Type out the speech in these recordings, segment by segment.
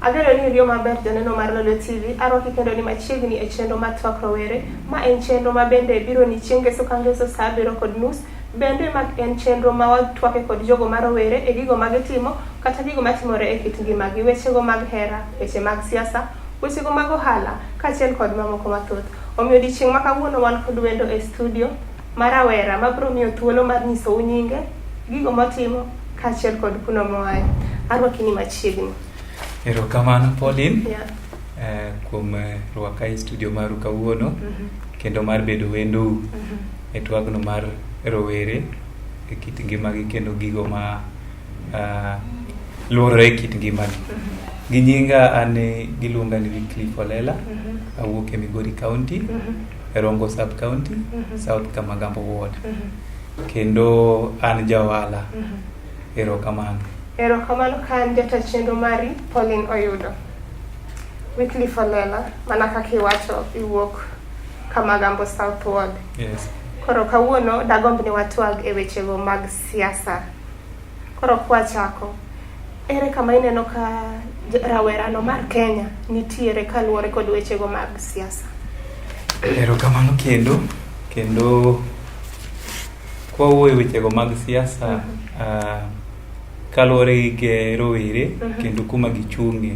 Ageno ni iriyo maber janeno mar Lolwe TV, arwaki kendo ni machiegni e chenro mar Twak Rowere, ma en chenro ma bende biro ni chieng' ngeso ka ngeso saa 7:30. Bende ma en chenro ma watwake kod jogo ma rowere e gigo ma gitimo kata gigo matimore e kit ngimagi, wechego mag hera, weche mag siasa, wechego mag ohala, kaachiel kod mamoko mathoth. Omiyo odiechieng' ma kawuono wan kod wendo e studio ma rawera mabiro miyo thuolo mar nyisou nyinge, gigo motimo, kaachiel kod kuno moaye. Arwaki ni machiegni. Erokamano Pauline. Yeah. Kuom rwaka e studio maru kawuono kendo mar bedo wendou e twagno mar rowere e kit ngimagi kendo gigo ma luorore e kit ngimagi. Gi nyinga an giluonga ni Wycliffe Olela, awuok e Migori County, e Rongo Sub County, South Kamagambo Ward. Kendo an ja ohala. Erokamano. Erokamano ka an jata chenro mari Pauline Oyudo. Wycliffe Olela, mana kaka iwacho iwuok Kamagambo South Ward. Yes. Koro kawuono dagomb ni watwag e wechego mag siasa. Koro kwachako, ere kama ineno ka rawerano mar Kenya nitiere kaluwore kod wechego mag siasa? Erokamano kendo, kendo kwawuoyo e wechego mag siasa kaluwore gi rowere kendo kuma gichung'e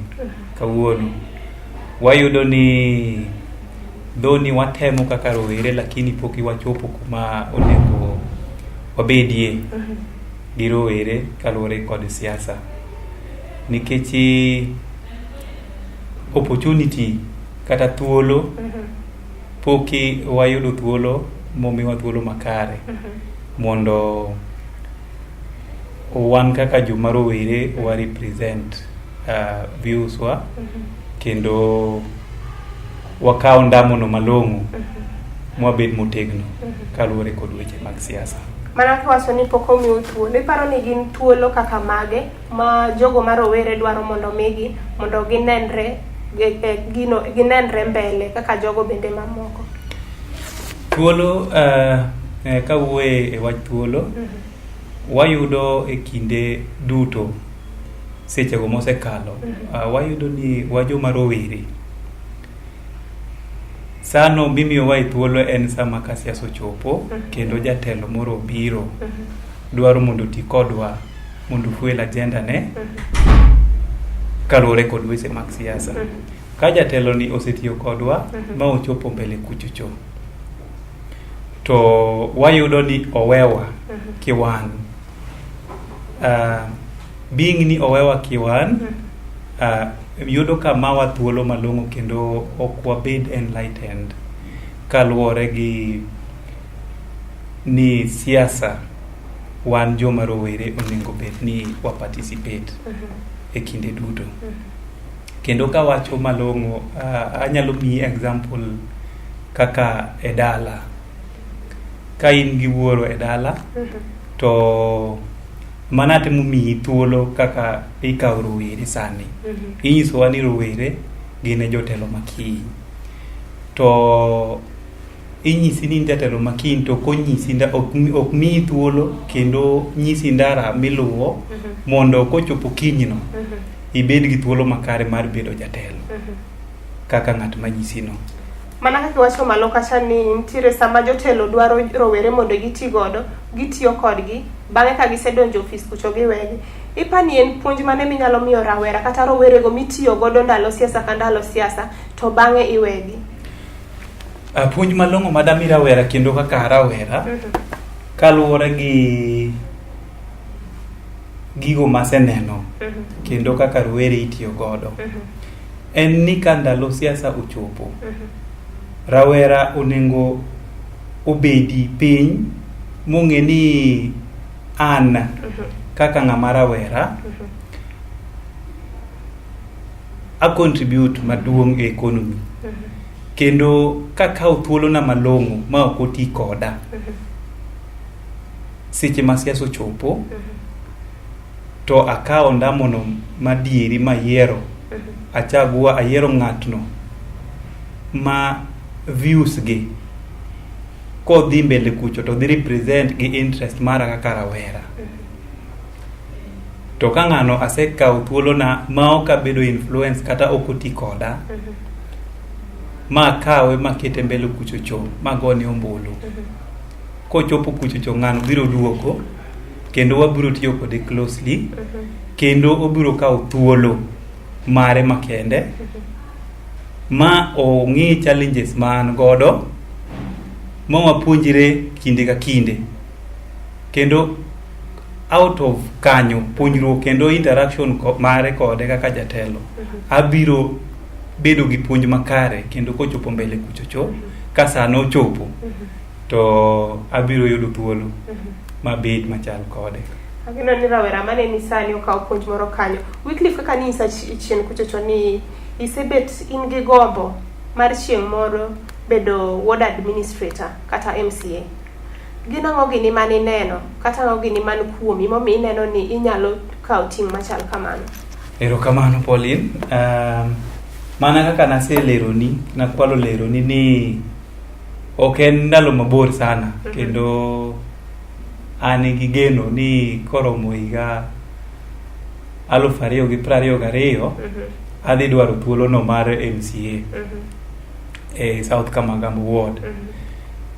kawuono, wayudo ni though ni watemo kaka rowere lakini pok wachopo kuma onego wabedie gi rowere kaluwore kod siasa. Nikech opportunity kata thuolo poki wayudo thuolo momiwa thuolo makare mondo wan kaka joma rowere wa represent views wa kendo wakaw ndamono malong'o mwabed motegno kaluwore kod weche mag siasa. Mana kiwacho ni pok omiu thuolo, iparo ni gin thuolo kaka mage ma jogo ma rowere dwaro mondo omigi mondo ginenre gino ginenre mbele kaka jogo bende mamoko? Thuolo kawuoye e wach thuolo, wayudo e kinde duto sechego mosekalo, wayudo ni wajoma rowere sano mimiyowa e thuolo en sama ka siasa ochopo kendo jatelo moro obiro dwaro mondo oti kodwa mondo ofuel agenda ne kaluwore kod weche mag siasa. Ka jatelo ni osetiyo kodwa ma ochopo mbele kuchocho, to wayudo ni owewa kiwan. Being ni owewa kiwan, yudo ka mawa thuolo malong'o kendo ok wabed enlightened kaluwore gi ni siasa wan joma rowere onego bed ni wa participate e kinde duto. Kendo kawacho malong'o, anyalo miyi example kaka e dala. Ka in gi wuoro e dala, to mana temo miyi thuolo kaka ikawo rowere sani. Inyisowa ni rowere gin e jotelo makiny. To inyisi ni in jatelo makiny to ok onyisi ok miyi thuolo kendo nyisi ndara miluwo mondo kochopo kinyno ibed gi thuolo makare mar bedo jatelo kaka ng'at manyisi no. Mana kaka iwacho malo kacha ni nitiere sama jotelo dwaro rowere mondo giti godo, gitiyo kodgi, bang'e ka gisedonjo ofis kucho giwegi. Ipani en puonj mane minyalo miyo rawera kata rowerego mitiyo godo ndalo siasa ka ndalo siasa to bang'e iwegi? Puonj malong'o madami rawera kendo kaka rawera kaluwore gi gigo maseneno kendo kaka rowere itiyo godo en ni ka ndalo siasa ochopo, rawera onego obedi piny mong'e ni an kaka ng'ama rawera a contribute maduong' e economy kendo kakawo thuolona malong'o ma ok oti koda seche ma siasa ochopo to akawo ndamono madieri mayiero achagua ayiero ng'atno ma views gi kodhi mbele kucho to dhi represent gi interest mara kaka rawera. To ka ng'ano asekawo thuolona ma ok abedo influence kata ok oti koda, ma akawe makete mbele kuchocho magone ombulu. Kochopo kuchocho ng'ano biro duogo kendo wabiro tiyo kode closely kendo obiro kawo thuolo mare makende ma ong'i challenges ma an godo ma wapuonjre kinde ka kinde kendo out of kanyo puonjruok kendo interaction mare kode kaka jatelo abiro bedo gi puonj makare kendo kochopo mbele kuchocho ka sa nochopo to abiro yudo thuolo mabed machal kode. Ageno ni rawera maneni sani okawo puonj moro kanyo. Wycliffe kaka ninyisa chien kuchocho ni isebet in gi gombo mar chieng' moro bedo ward administrator kata MCA. Gin ang'o gini mane ineno kata ang'o gini man kuomi momiyo ineno ni inyalo kawo ting' machal kamano? Erokamano Pauline. Mana kaka naseleroni, nakwalo leroni ni ok en ndalo mabor sana kendo an gi geno ni koromo higa 2022 adhi dwaro thuolono mar MCA e South Kamagambo Ward.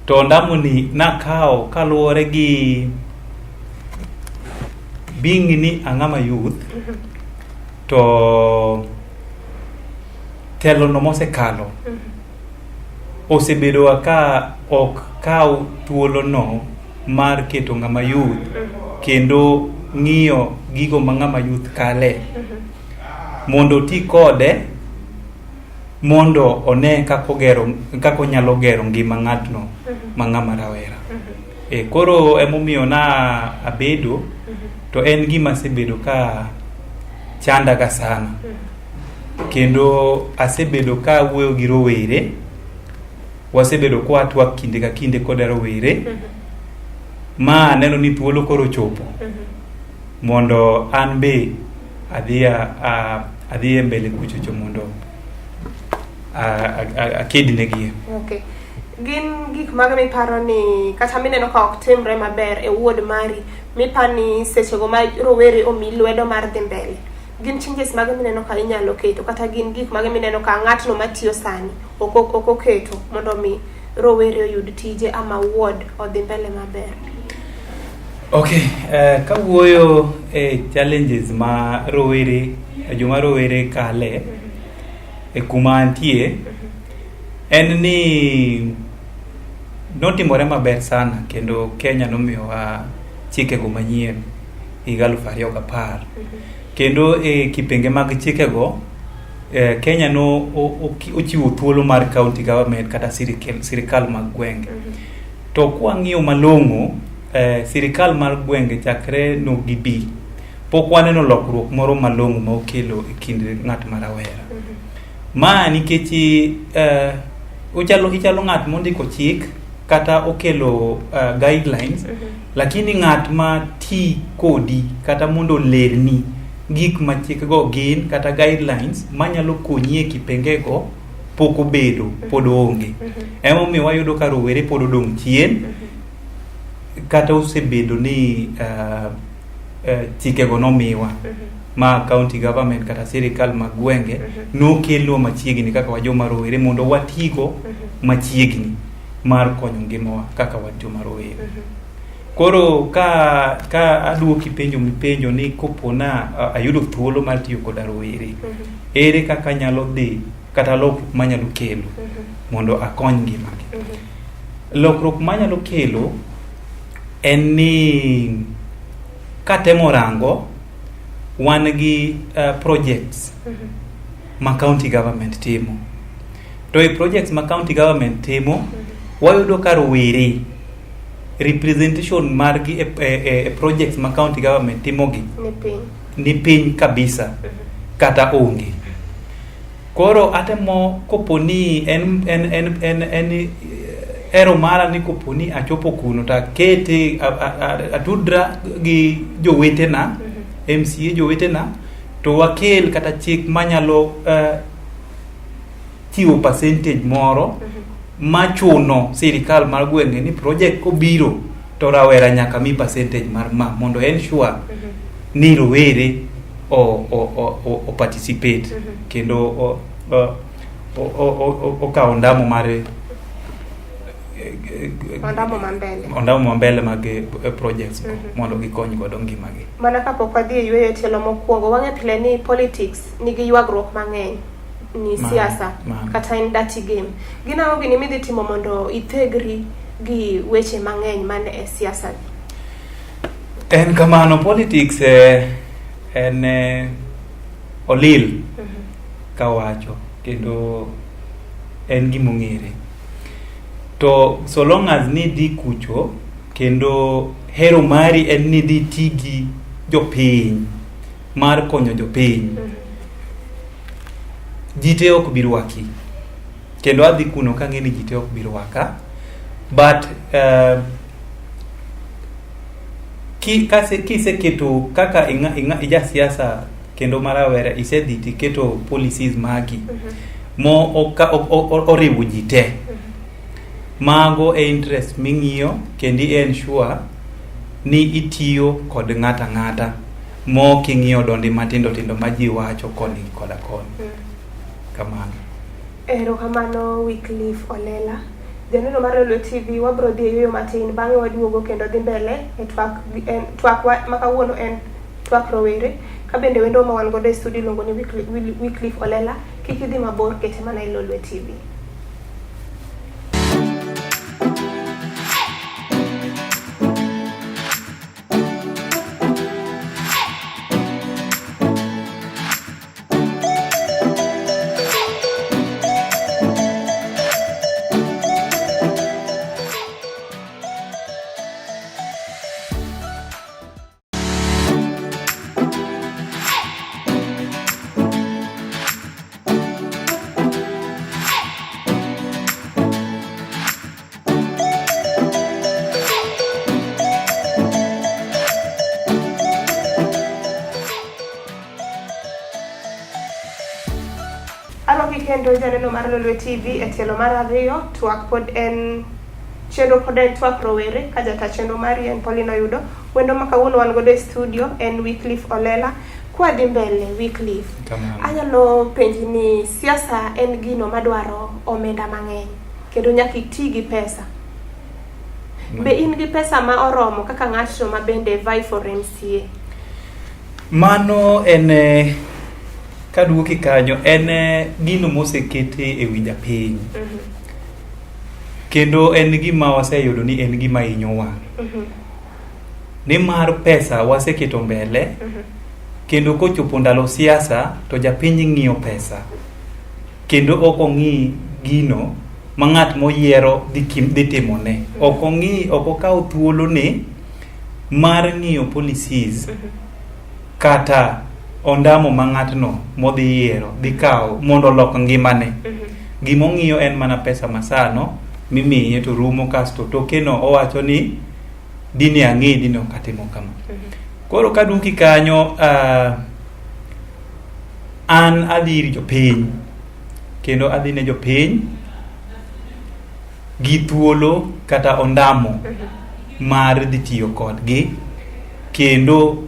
To ondamoni nakawo kaluwore gi being ni ang'ama youth to telono mosekalo osebedowa ka ok kaw thuolono mar keto ng'ama youth kendo ng'iyo gigo ma ng'ama youth kale mondo oti kode mondo one kaka ogero kaka onyalo gero ngima ng'atno ma ng'ama rawera. E, koro emomiyo na abedo to en gima asebedo ka chanda ga sana kendo asebedo ka awuoyo gi rowere wasebedo kwa twak kinde ka kinde koda rowere ma aneno ni thuolo koro ochopo mondo an be adhi adhi e mbele kuchocho mondo aked negi. Okay. Gin gik mage miparo ni kata mineno ka ok timre maber e ward mari miparo ni sechego ma rowere omi lwedo mar dhi mbele gin changes mage mineno ka inyalo keto kata gin gik mage mineno ka ng'atno matiyo sani ok ok oketo mondo mi rowere oyud tije ama ward odhi mbele maber? Okay, kawuoyo e challenges ma rowere joma rowere kale e kuma antie en ni notimore maber sana kendo Kenya nomiyowa chikego manyien higa 2010 kendo e kipenge mag chikego Kenya no ochiwo thuolo mar county government kata sirikal mag gwenge. To kwang'iyo malong'o sirikal mar gwenge chakre no gibi pok waneno lokruok moro malong'o ma okelo e kind ng'at ma rawera. Ma nikech ochalo ichalo ng'at mondiko chik kata okelo guidelines lakini ng'at ma ti kodi kata mondo olerni gik ma chikgo gin kata guidelines manyalo konyi e kipengego pok obedo pod onge. Emomiyo wayudo ka rowere pod odong' chien kata osebedo ni chikego nomiwa ma county government kata sirikal mag gwenge nokelwa machiegni kaka wa joma rowere mondo watigo machiegni mar konyo ngimawa kaka wan joma rowere. Koro ka aduoki penjo mipenjo ni kopona ayudo thuolo mar tiyo koda rowere, ere kaka anyalo dhi kata lokruok manyalo kelo mondo akony ngimagi. Lokruok manyalo kelo en ni katemo rango wan gi projects ma county government timo. To e projects ma county government timo, wayudo ka rowere representation margi e projects ma county government timogi ni piny ni piny kabisa kata onge. Koro atemo kopo ni en ero mara ni kopo ni achopo kuno to akete atudra gi jowetena MCA jowetena to wakel kata chik manyalo chiwo percentage moro machuno sirikal mar gwenge ni project kobiro to rawera nyaka mi percentage mar ma mondo ensure. ni rowere o, o, o, o, o participate kendo o, o, o, o, o, okawo ondamo mar Ondamo ma mbele. ondamo ma mbele mag projects go mondo gikony godo ngimagi. Mana kapok wadhi e yueyo e tielo mokwongo, wang'e pile ni politics nigi ywagruok mang'eny ni siasa kata en dirty game. Gin ang'o gini midhi timo mondo ithegri gi weche mang'eny man e siasa gi? En kamano, politics en olil kawacho kendo en gimong'ere. To so long as ni dhi kucho kendo hero mari en ni dhi ti gi jopiny mar konyo jopiny, ji te ok bi rwaki. Kendo adhi kuno kang'e ni ji te ok bi rwaka. But kiseketo kaka ija siasa kendo marawera isedhi tiketo policies magi mo oriwo ji te. Mago e interest ming'iyo kendo i ensure ni itiyo kod ng'ato ang'ata mok ing'iyo dondi matindo tindo ma ji wacho koni koda koni. Kamano. Erokamano Wycliffe Olela. Janeno mar Lolwe TV, wabro dhi e yueyo matin bang'e waduogo kendo dhi mbele e twak, en, twak wa, ma kawuono en twak rowere. Ka bende wendo ma wan godo e studio iluongo ni Wycliffe Olela. Kik idhi mabor, kete mana e Lolwe TV. Arwaki kendo janeno mar Lolwe TV e tielo mar ariyo, twak pod en chenro pod en twak rowere ka jata chenro mari en Pauline Oyudo. Wendo ma kawuono wan godo e studio en Wycliffe Olela. Kwadhi mbele Wycliffe, anyalo penji ni siasa en gino madwaro omenda mang'eny kendo nyaka iti gi pesa. Be in gi pesa ma oromo kaka ng'atno ma bende vie for MCA? Mano en kaduoki kanyo en gino mosekete e wi japiny. Kendo en gima waseyudo ni en gima hinyowa. Nimar pesa waseketo mbele kendo kochopo ndalo siasa to japiny ng'iyo pesa kendo ok ong'i gino ma ng'at moyiero dhi timone. Ok ong'i, ok okaw thuolone mar ng'iyo policies kata ondamo ma ng'atno modhi yiero dhi kawo mondo olok ngimane. Gima ong'iyo en mana pesa masano mimiye to rumo kasto tokeno owacho ni dine ang'e dine ok atimo kama. Koro kaduoki kanyo an adhi ir jopiny kendo adhi ne jopiny gi thuolo kata ondamo mar dhi tiyo kodgi kendo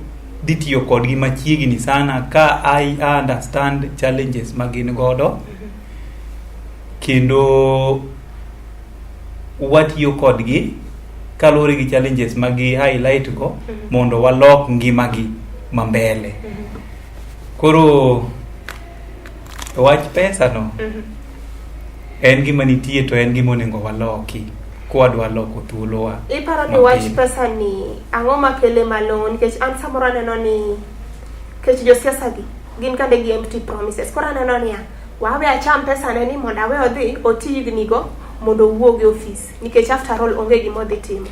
dhi tiyo kodgi machiegni sana ka I understand challenges ma gin godo kendo watiyo kodgi kaluwore gi challenges ma gi highlight go mondo walok ngimagi ma mbele. Koro wach pesa no en gima nitie to en gima onego waloki kwadwa loko thuolowa. Iparo ni wach pesa ni ang'o makele malong'o nikech an samoro aneno ni nikech josiasa gi gin kande gi empty promises. Koro aneno niya, wawe acham pesa ne ni mondo awe odhi oti higni go mondo owuog e ofis nikech after all onge gima odhi timo.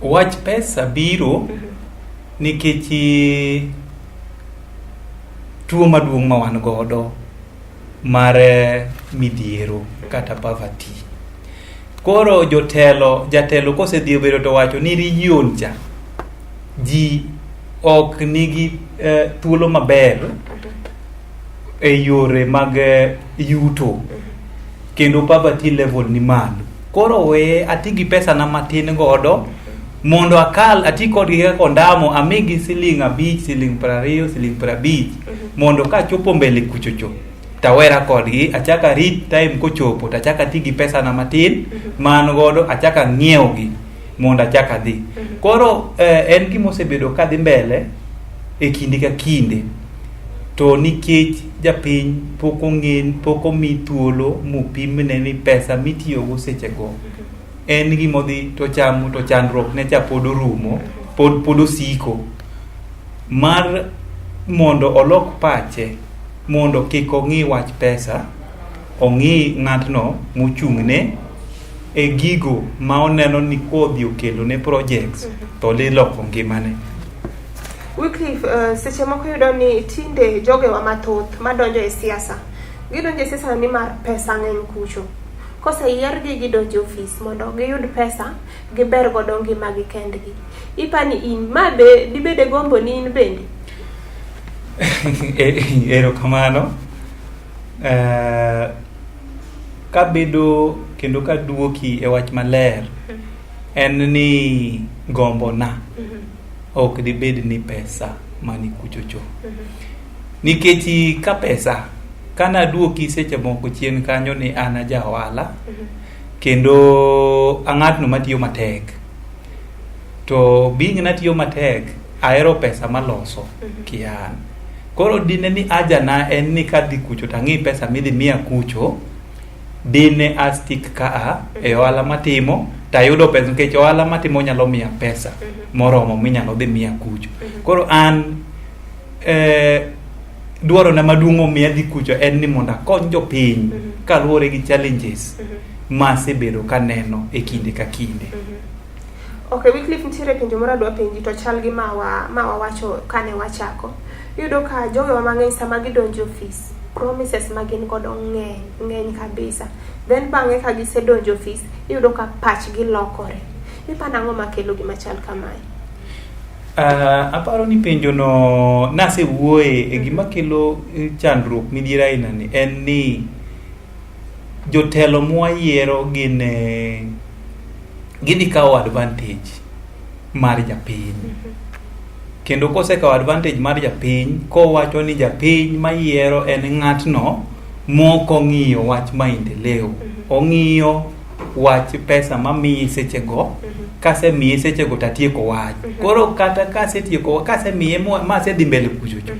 Wach pesa biro nikech tuo maduong' ma wan godo mar midhiero kata poverty. Koro jotelo, jatelo kosedhi obedo to wacho ni region cha ji ok nigi thuolo maber e yore mag yuto kendo poverty level ni malo. Koro we ati gi pesa na matin godo Mondo akal ati kodgi kaka ondamo, amigi siling 5, siling 20, siling 50, mondo kachopo mbele kuchocho tawera kodgi, achak arit time kochopo tachak ati gi pesa na matin ma an godo, achak ang'iewogi mondo achak adhi. Koro en gima osebedo kadhi mbele e kinde ka kinde, to nikech japiny pok ong'e, pok omi thuolo mopimne ni pesa mitiyogo sechego en gima odhi to chamo, to chandruok ne cha pod orumo, pod osiko. Mar mondo olok pache mondo kik ong'i wach pesa, ong'i ng'atno mochung'ne e gigo ma oneno ni kodhi okelo ne projects to dhi loko ngimane. Wycliffe, seche moko iyudo ni tinde jogewa mathoth madonjo e siasa, gidonjo e siasa ni mar pesa ng'eny kucho. Koseyiergi gidonjo e ofis mondo giyud pesa, giber godo ngimagi kendgi. Ipani in, ma be dibed e gombo ni in bende? Erokamano. Kabedo kendo kaduoki e wach maler, en ni gombona ok dibed ni pesa mani kuchocho. Nikech ka pesa, kanaduoki seche moko chien kanyo ni an aja ohala, kendo ang'atno matiyo matek. To being natiyo matek, ahero pesa maloso kian. Koro dine ni aja na en ni kadhi kucho tang'i pesa midhi miya kucho, dine a stick kaa e ohala matimo tayudo pesa, nikech ohala matimo nyalo miya pesa moromo minyalo dhi miya kucho. Koro an dwarona maduong' omiya dhi kucho en ni mondo akony jopiny kaluwore gi challenges ma asebedo kaneno e kinde ka kinde. Okay, Wycliffe, nitiere penjo moro adwa penji to chal gi ma wawacho kane wachako. Iyudo ka jogewa mang'eny sama gidonjo e ofis, promises ma gin godo ng'eny, ng'eny kabisa. Then bang'e ka gisedonjo e ofis, iyudo ka pachgi lokore. Iparo ang'o makelo gima chal kamae? Aparo ni penjo no nasewuoye e gima kelo chandruok midhiero aina ni en ni jotelo mwayiero gin gidhi kawo advantage mar japiny. Kendo kosekawo advantage mar japiny, kowacho ni japiny mayiero en ng'atno mok ong'iyo wach maendeleo, ong'iyo wach pesa mamiyi sechego, kasemiye sechego tatieko wach. Koro kata kasetieko, kasemiye masedhi mbele kuchocho,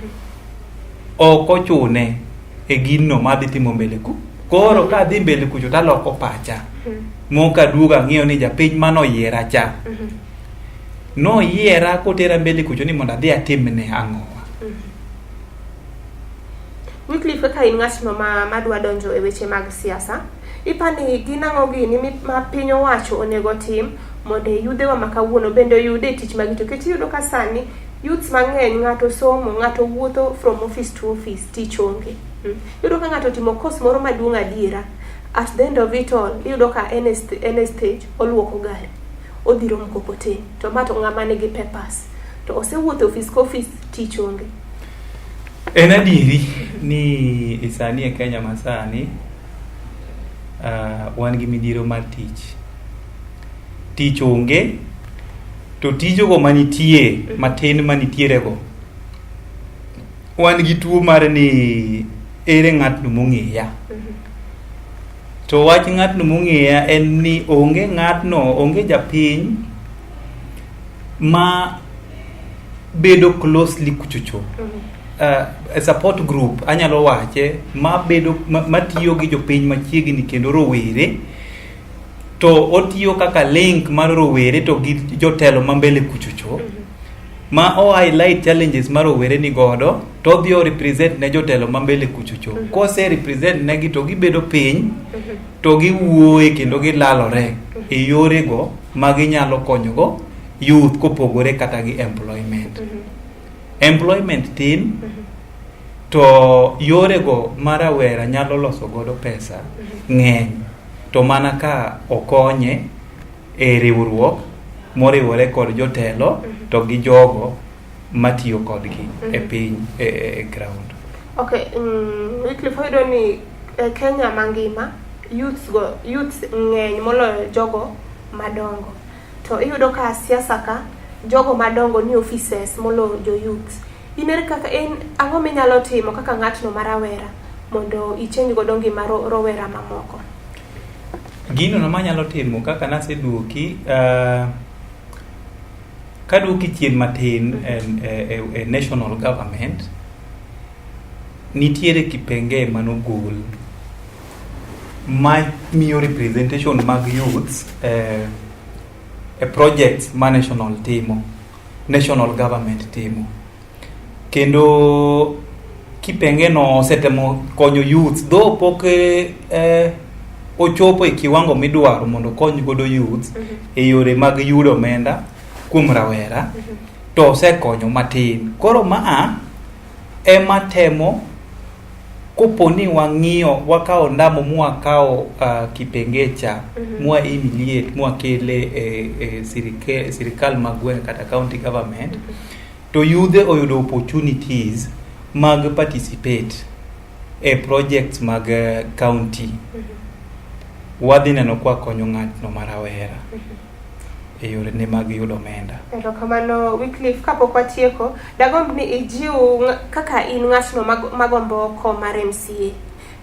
ok ochune e gino madhi timo mbele ku. Koro kadhi mbele kucho taloko pacha. Mok aduogo ang'iyo ni japiny manoyiera cha. Noyiera kotera mbele kucho ni mondo adhi atimne ang'owa. Wycliffe, kaka in ng'atno madwa donjo e weche mag siasa, ipani gin ang'o gini ma piny owacho onego otim mondo yudhewa ma kawuono bende oyude tich magitiyo? Nikech iyudo ka sani youths mang'eny, ng'ato somo, ng'ato wuotho from office to office, tich onge. Iyudo ka ng'ato otimo course moro maduong' adiera, at the end of it all, iyudo ka en e stage, oluoko gari, odhiro mkokoteni, to ma to ng'ama nigi papers, to osewuotho office ka office, tich onge. En adieri ni e sani e Kenya masani wan gi midhiero mar tich. Tich onge, to tijego manitie matin manitiere go, wan gi tuo mar ni ere ng'atno mong'eya. To wach ng'atno mong'eya en ni onge ng'atno, onge japiny ma bedo closely kuchocho. Support group anyalo wache ma bedo matiyo gi jopiny machiegni kendo rowere, to otiyo kaka link mar rowere to gi jotelo ma mbele kuchocho, ma o highlight challenges ma rowere ni godo to odhi o represent ne jotelo ma mbele kuchocho. Kose represent negi to gibedo piny to giwuoye kendo gilalore e yorego ma ginyalo konyogo youth kopogore kata gi employment. Employment tin, to yorego ma rawera nyalo loso godo pesa ng'eny, to mana ka okonye e riwruok moriwore kod jotelo to gi jogo matiyo kodgi e piny e ground. Okay, Wycliffe, wayudo ni e Kenya mangima youths go, youths ng'eny moloyo jogo madongo. To iyudo ka siasa ka jogo madongo ni offices molo jo youth. In ere kaka en ang'o minyalo timo kaka ng'atno ma rawera mondo i-change godo ngima rowera mamoko? Gino no manyalo timo kaka naseduoki, kaduoki chien matin e national government, nitiere kipengee manogol ma miyo representation mag youths e projects ma national timo, national government timo. Kendo kipenge no osetemo konyo youths, though pok ochopo e kiwango midwaro mondo okony godo youths e yore mag yudo omenda kuom rawera, to osekonyo matin. Koro maa ema temo kopo ni wang'iyo wakawo ndamo mwakawo kipenge cha mwa humiliate mwakele e sirikal mag gweng' kata county government, to yudhe oyudo opportunities mag participate e projects mag county, wadhi neno kwa konyo ng'atno ma rawera e yorene mag yudo omenda. Erokamano, Wycliffe. Kapok watieko, dagomb ni ijiw kaka in ng'atno magombo kom mar MCA.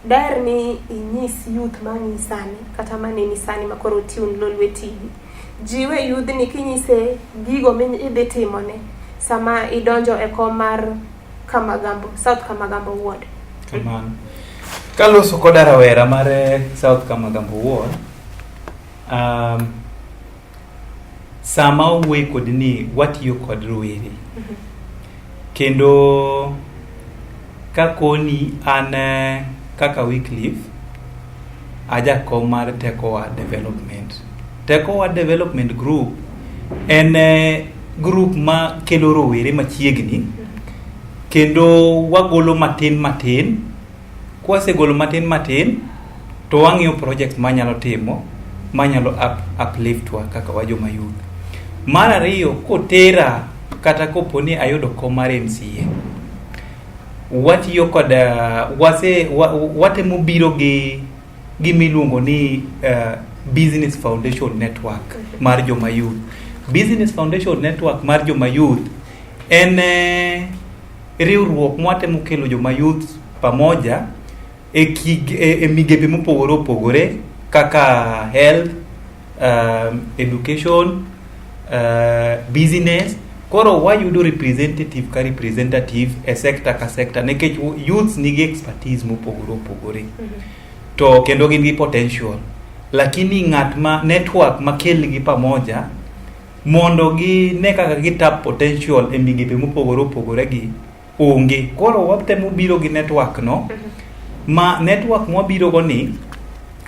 Daher ni inyis youth mang'i sani kata maneni sani makoro tune Lolwe TV. Jiwe youth ni kinyise gigo midhi timone sama idonjo e kom mar Kamagambo, South Kamagambo Ward. Kamano. Kaloso koda rawera mar South Kamagambo Ward, sama owuoye kodi ni watiyo kod rowere kendo kakoni an kaka Wycliffe ajakom mar Tekowa Development. Tekowa Development Group en group ma kelo rowere machiegni kendo wagolo matin matin. Kwasegolo matin matin to wang'iyo project manyalo timo manyalo uplift wa kaka wa joma youth. Mar ariyo, kotera kata kopo ni ayudo kom mar MCA, watiyo kod wase watemo biro gi gimiluongo ni Business Foundation Network mar joma youth. Business Foundation Network mar joma youth en riwruok mwatemo kelo joma youth pamoja e migepe mopogore opogore kaka health, education, business. Koro wayudo representative ka representative e sector ka sector nikech youths nigi expertise mopogore opogore to kendo gin gi potential, lakini ng'at ma network makelgi pamoja mondo gine kaka gi tap potential e migepe mopogore opogore gi onge. Koro watemo biro gi network no, ma network mwabiro go ni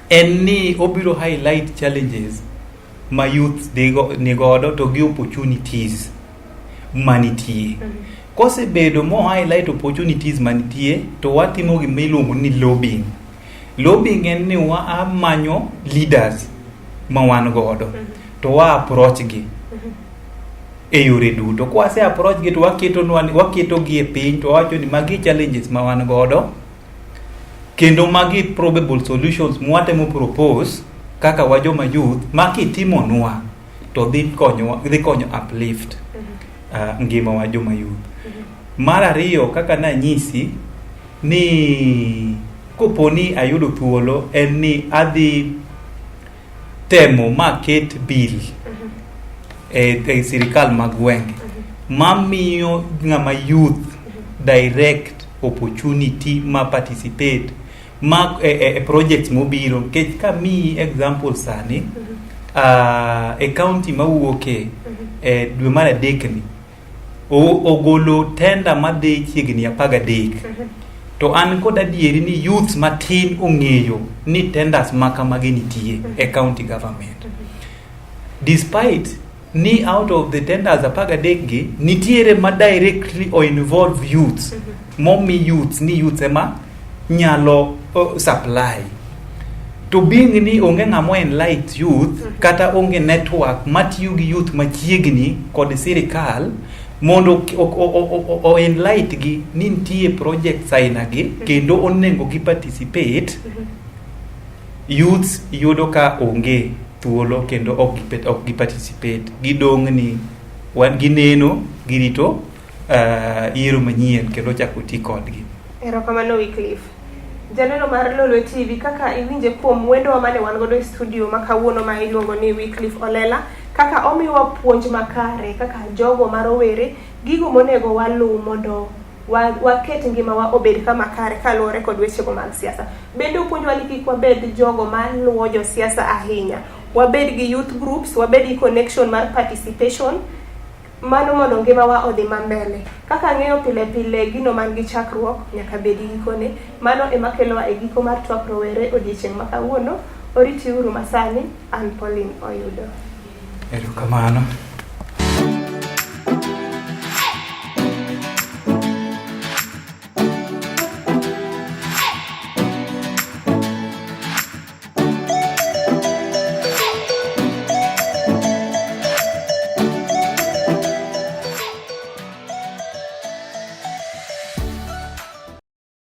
en ni obiro highlight challenges ma youth nigodo to gi opportunities manitie. Kosebedo mo highlight opportunities manitie, to watimo gima iluongo ni lobbying. Lobbying en ni wamanyo leaders ma wan godo to wa approach gi e yore duto. Kwase approach gi to waketo gi e piny to wawacho ni magi challenges ma wan godo kendo magi probable solutions mwatemo propose kaka wa joma youth ma kitimonwa to dhi konyowa, dhi konyo uplift ngima wa joma youth. Mar ariyo, kaka nanyisi ni kopo ni ayudo thuolo en ni adhi temo maket bill e sirikal mag gwenge mamiyo ng'ama youth direct opportunity ma participate ma e projects mobiro, nikech kamiyi example sani, e county mawuoke, e dwe mar adek ni ogolo tender madhi chiegni 13, to an kod adieri ni youths matin ong'eyo ni tenders ma kamagi nitie e county government, despite ni out of the tenders 13 gi nitiere ma directly o involve youths, momi youths ni youths ema nyalo supply, to being ni onge ng'ama enlight youth kata onge network matiyo gi youth machiegni kod sirikal mondo o enlight gi ni nitie projects aina gi kendo onego gi participate, youths yudo ka onge. thuolo kendo ok gi participate. Gidong' ni wan gineno, girito yiero manyien kendo ochako ti kodgi. Erokamano Wycliffe. Janeno mar Lolwe TV kaka iwinje kuom wendowa mane wan godo e studio ma kawuono ma iluongo ni Wycliffe Olela, kaka omiwa puonj makare kaka jogo ma rowere, gigo monego waluw mondo waket ngimawa obed kama kare kaluwore kod wechego mag siasa. Bende opuonjwa ni kik wabed jogo maluwo josiasa ahinya. Wabed gi youth groups, wabed gi connection mar participation, mano mondo ngimawa odhi mambele. Kaka ang'eyo pile pile gino man gi chakruok nyaka bed gi gikone. Mano ema kelowa e giko mar twak rowere odiechieng' ma kawuono. Oritiuru masani, an Pauline Oyudo. Erokamano.